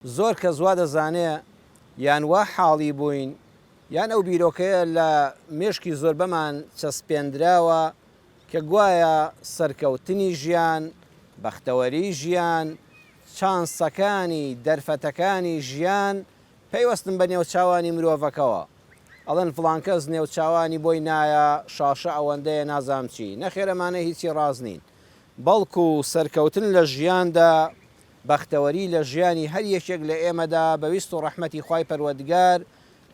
زۆر کەس وا دەزانێ یان وا حاڵی بووین یان ئەو بیرۆکەیە لە مێشکی زۆربەمان چەسپێندراوە کە گوایە سەرکەوتنی ژیان، بەختەوەری ژیان، چانسەکانی، دەرفەتەکانی ژیان پەیوەستن بە نێوچاوانی مرۆڤەکەوە. ئەڵێن فڵان کەس نێوچاوانی بۆی نایە، شاشە ئەوەندەیە نازانم چی. نەخێر ئەمانە هیچی ڕاست نین. بەڵکو سەرکەوتن لە ژیاندا بەختەوەری لە ژیانی هەر یەکێک لە ئێمەدا بە ویست و ڕەحمەتی خوای پەروەردگار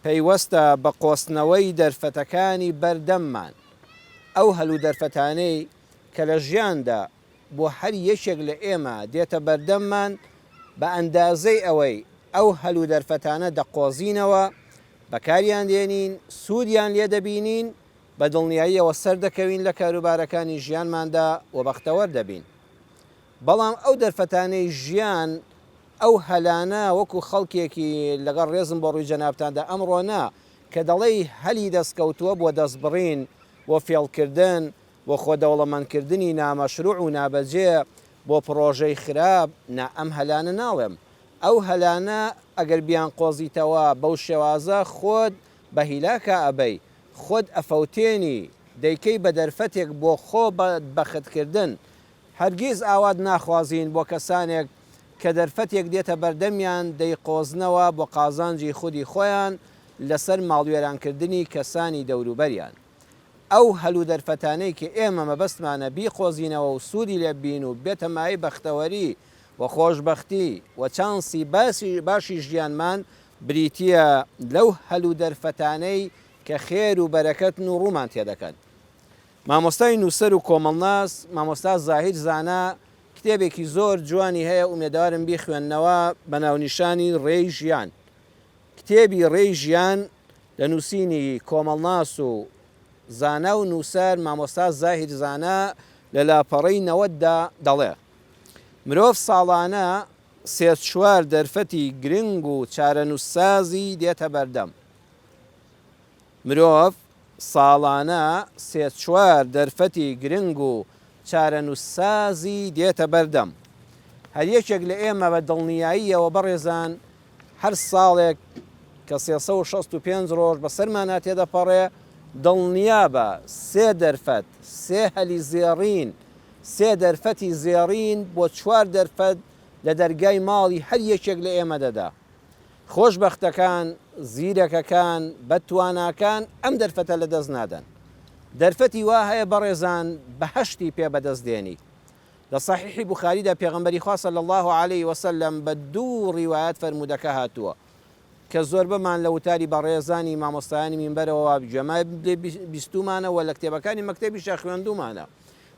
پەیوەستە بە قۆستنەوەی دەرفەتەکانی بەردەممان، ئەو هەل و دەرفەتانەی کە لە ژیاندا بۆ هەر یەکێک لە ئێمە دێتە بەردەممان بە ئەندازەی ئەوەی ئەو هەل و دەرفەتانە دەقۆزینەوە، بەکاریان دێنین، سوودیان لێ دەبینین، بە دڵنیاییەوە سەردەکەوین لە کاروبارەکانی ژیانماندا و بەختەوەر دەبین. بەڵام ئەو دەرفەتانەی ژیان، ئەو هەلانە وەکو خەڵکێکی، لەگەڵ ڕێزم بۆ ڕووی جەنابتاندا ئەمڕۆ نا، کە دەڵێی هەلی دەستکەوتووە بۆ دەستبڕین، بۆ فێڵکردن، بۆ خۆدەوڵەمەندکردنی نامەشروع و نابەجێ، بۆ پڕۆژەی خراپ، نا ئەم هەلانە ناڵێم. ئەو هەلانە ئەگەر بیانقۆزیتەوە بەو شێوازە خۆت بە هیلاکا ئەبەی، خۆت ئەفەوتێنی، دەیکەی بە دەرفەتێک بۆ خۆ بەدبەختکردن، هەرگیز ئاوات ناخوازین بۆ کەسانێک کە دەرفەتێک دێتە بەردەمیان دەیقۆزنەوە بۆ قازانجی خودی خۆیان لەسەر ماڵوێرانکردنی کەسانی دەوروبەریان. ئەو هەل و دەرفەتانەی کە ئێمە مەبەستمانە بیقۆزینەوە و سوودی لێ ببین و بێتە مایەی بەختەوەری و خۆشبەختی و چانسی باشی ژیانمان بریتییە لەو هەل و دەرفەتانەی کە خێر و بەرەکەتن و ڕوومان تێدەکەن. مامۆستای نووسەر و کۆمەڵناس مامۆستا زاهیر زانا کتێبێکی زۆر جوانی هەیە ئومێدەوارم بیخوێننەوە بە ناونیشانی ڕێی ژیان. کتێبی ڕێی ژیان لە نووسینی کۆمەڵناس و زانا و نووسەر مامۆستا زاهیر زانا لە لاپەڕەی 90 دا دەڵێ مرۆڤ ساڵانە سێ چوار دەرفەتی گرنگ و چارەنووسسازی دێتە بەردەم. مرۆڤ ساڵانە سێ چوار دەرفەتی گرنگ و چارەنووسسازی دێتە بەردەم. هەر یەکێک لە ئێمە بە دڵنیاییەوە بەڕێزان هەر ساڵێک کە 365 ڕۆژ بەسەرمانا تێدەپەڕێ دڵنیابە سێ دەرفەت، سێ هەلی زێڕین، سێ دەرفەتی زێڕین بۆ چوار دەرفەت لە دەرگای ماڵی هەر یەکێک لە ئێمە دەدا. خۆشبەختەکان، زیرەکەکان، بەتواناکان ئەم دەرفەتە لەدەست نادەن. دەرفەتی وا هەیە بەڕێزان بەهەشتی پێ بەدەست دێنی. لە سەحیحی بوخاریدا پێغەمبەری خوا صلی اللە علیە وسلم بە دوو ڕیوایەت فەرموودەکە هاتووە کە زۆربەمان لە وتاری بەڕێزانی مامۆستایانی مینبەرەوە گوێمان لێ بیستوومانە و لە کتێبەکانی مەکتەبیشا خوێندوومانە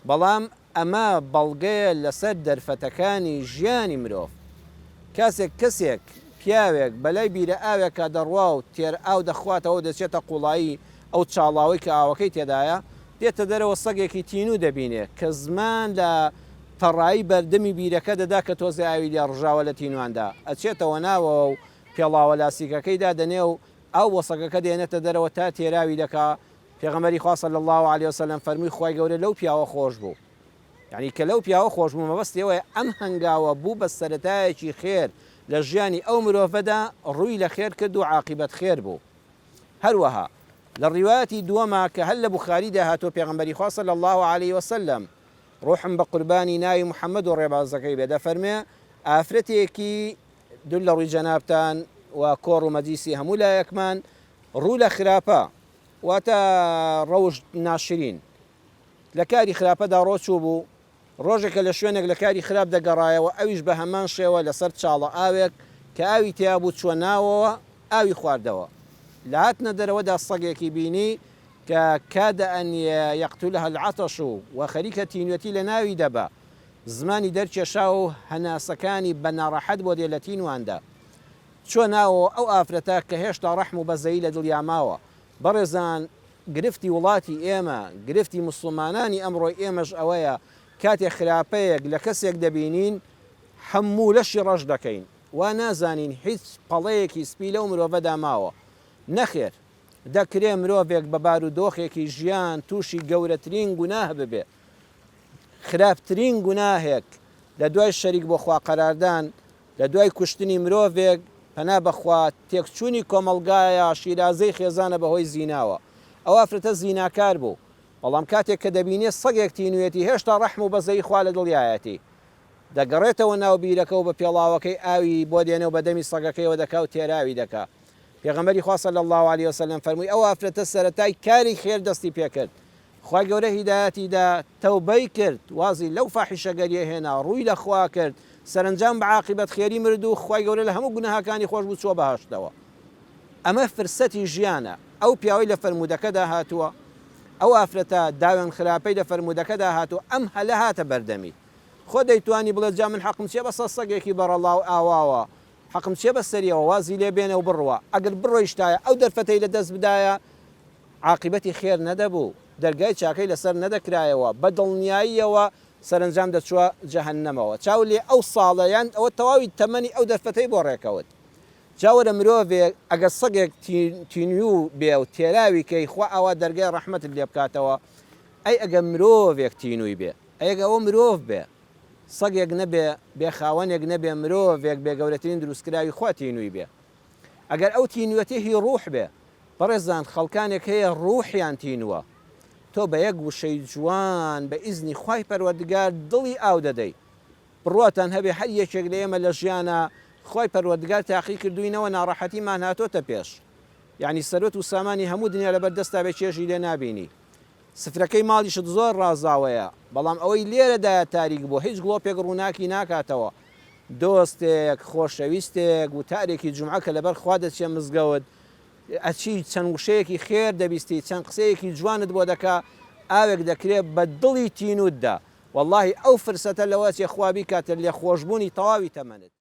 بەڵام ئەمە بەڵگەیە لەسەر دەرفەتەکانی ژیانی مرۆڤ. کاسێک کەسێک، پیاوێک، بەلای بیرە ئاوێکا دەڕوا و تێر ئاو دەخواتەوە و دەچێتە قوڵایی ئەو چاڵاوەی کە ئاوەکەی تێدایە، دێتە دەرەوە سەگێکی تینوو دەبینێ کە زمان لە تەڕایی بەردەمی بیرەکە دەدا کە تۆزێ ئاوی لێ ڕژاوە لە تینواندا، ئەچێتەوە ناوەوە و پێڵاوە لاسیکەکەی دادەنێ و ئاو بۆ سەگەکە دێنێتە دەرەوە تا تێراوی دەکا، پێغەمبەری خوا صلی اللە علیە وسلم فەرمووی خوای گەورە لەو پیاوە خۆش بوو یعنی کە لەو پیاوە خۆش بوو مەبەستی ئەوەیە ئەم هەنگاوە بوو بە سەرەتایەکی خێر لە ژیانی ئەو مرۆڤەدا ڕووی لە خێر کرد و عاقیبەت خێر بوو هەروەها لە ڕیوایەتی دووەما کە هەر لە بوخاریدا هاتووە پێغەمبەری خوا صلی اللە علیه وسلم ڕۆحم بە قوربانی ناوی محەممەد و ڕێبازەکەی بێ دەفەرمێ ئافرەتێکی دوور لە ڕووی جەنابتان و کۆڕ و مەجلیسی هەموو لایەکمان ڕوو لە خراپە واتە ڕەوشت ناشرین لە کاری خراپەدا ڕۆچووبوو، ڕۆژێک کە لە شوێنێک لە کاری خراپ دەگەڕایەوە ئەویش بە هەمان شێوە لەسەر چاڵە ئاوێک کە ئاوی تیا بوو چووە ناوەوە ئاوی خواردەوە لە هاتنە دەرەوەدا سەگێکی بینی کە کاد ان یقتلها العطش و خەریکە تینوێتی لە ناوی دەبا زمانی دەرکێشاوە و هەناسەکانی بە ناڕەحەت بۆ دێ لە تینواندا چوە ناوەوە ئەو ئافرەتە کە هێشتا ڕەحم و بەزەیی لە دڵیا ماوە. بەڕێزان گرفتی وڵاتی ئێمە، گرفتی موسڵمانانی ئەمڕۆی ئێمەش ئەوەیە کاتێ خراپەیەک لە کەسێک دەبینین هەموو لەشی ڕەش دەکەین وا نازانین هیچ پەڵەیەکی سپی لەو مرۆڤەدا ماوە. نەخێر دەکرێ مرۆڤێک بە بارودۆخێکی ژیان توشی گەورەترین گوناه ببێ. خراپترین گوناهێک لە دوای شەریک بۆ خوا قەراردان. لە دوای کوشتنی مرۆڤێک پەنا بەخوا تێکچوونی کۆمەڵگایە شیرازەی خێزانە بەهۆی زیناوە. ئەو ئافرەتە زیناکار بوو. بەڵام کاتێک کە دەبینێ سەگێک تینویەتی هێشتا ڕەحم و بەزەیی خوا لە دڵیایەتی. دەگەڕێتەوە ناو بیرەکە و بە پێڵاوەکەی ئاوی بۆ دێنێ و بە دەمی سەگەکەیەوە دەکا و تێراوی دەکا. پێغەمبەری خوا صلی اللە علیە وسلم فەرمووی ئەو ئافرەتە سەرەتای کاری خێر دەستی پێکرد خوای گەورە هیدایەتی دا تەوبەی کرد وازی لەو فاحیشەگەریە هێنا ڕووی لە خوا کرد سەرەنجام بە عاقیبەت خێری مرد و خوای گەورە لە هەموو گوناهەکانی خۆش بوو چووە بەهەشتەوە ئەمە فرسەتی ژیانە ئەو پیاوەی لە فەرموودەکەدا هاتووە ئەو ئافرەتە داوێن خراپەی لە فەرموودەکەدا هاتووە ئەم هەلە هاتە بەردەمی خۆ دەیتوانی بڵێ جا من حەقم چیە بەسەر سەگێکی بەڕەڵا و ئاواوە حەقم چیە بەسەریەوە وازی لێ بێنە و بڕوا ئەگەر بڕۆیشتایە ئەو دەرفەتەی لە دەست بدایە عاقیبەتی خێر نەدەبوو دەرگای چاکەی لەسەر نەدەکرایەوە بە دڵنیاییەوە سەرەنجام دەچووە جەهەنەمەوە چاو لێ ئەو ساڵە یان ئەوە تەواوی تەمەنی ئەو دەرفەتەی بۆ ڕێکەوت جا وەرە مرۆڤێک ئەگەر سەگێک تینوو بێ و تێراوی کەی خوا ئاوا دەرگای ڕەحمەتت لێ بکاتەوە ئەی ئەگەر مرۆڤێک تینووی بێ ئەی ئەگەر ئەوە مرۆڤ بێ سەگێک نەبێ بێ خاوەنێک نەبێ مرۆڤێک بێ گەورەترین دروستکراوی خوا تینووی بێ ئەگەر ئەو تینووەتی هی ڕوح بێ بەڕێزان خەڵکانێک هەیە ڕوحیان تینووە تۆ بە یەک وشەی جوان بە ئیزنی خوای پەروەردگار دڵی ئاو دەدەی بڕواتان هەبێ هەر یەکێک لە ئێمە لە ژیانا خوای پەروەردگار تاقی کردووینەوە ناڕەحەتیمان هاتۆتە پێش یانی سەروەت و سامانی هەموو دنیا لەبەر دەستا بێ چێژی لێ نابینی سفرەکەی ماڵیشت زۆر ڕازاوەیە بەڵام ئەوەی لێرەدایە تاریک بووە هیچ گڵۆپێک ڕووناکی ناکاتەوە دۆستێک خۆشەویستێک وتارێکی جومعە کە لەبەر خوا دەچیە مزگەوت ئەچی چەند وشەیەکی خێر دەبیستی چەند قسەیەکی جوانت بۆ دەکا ئاوێک دەکرێ بە دڵی تینوتدا وەڵاهی ئەو فرسەتە لەوە ئەچێ خوا بیکاتە لێخۆشبوونی تەواوی تەمەنت.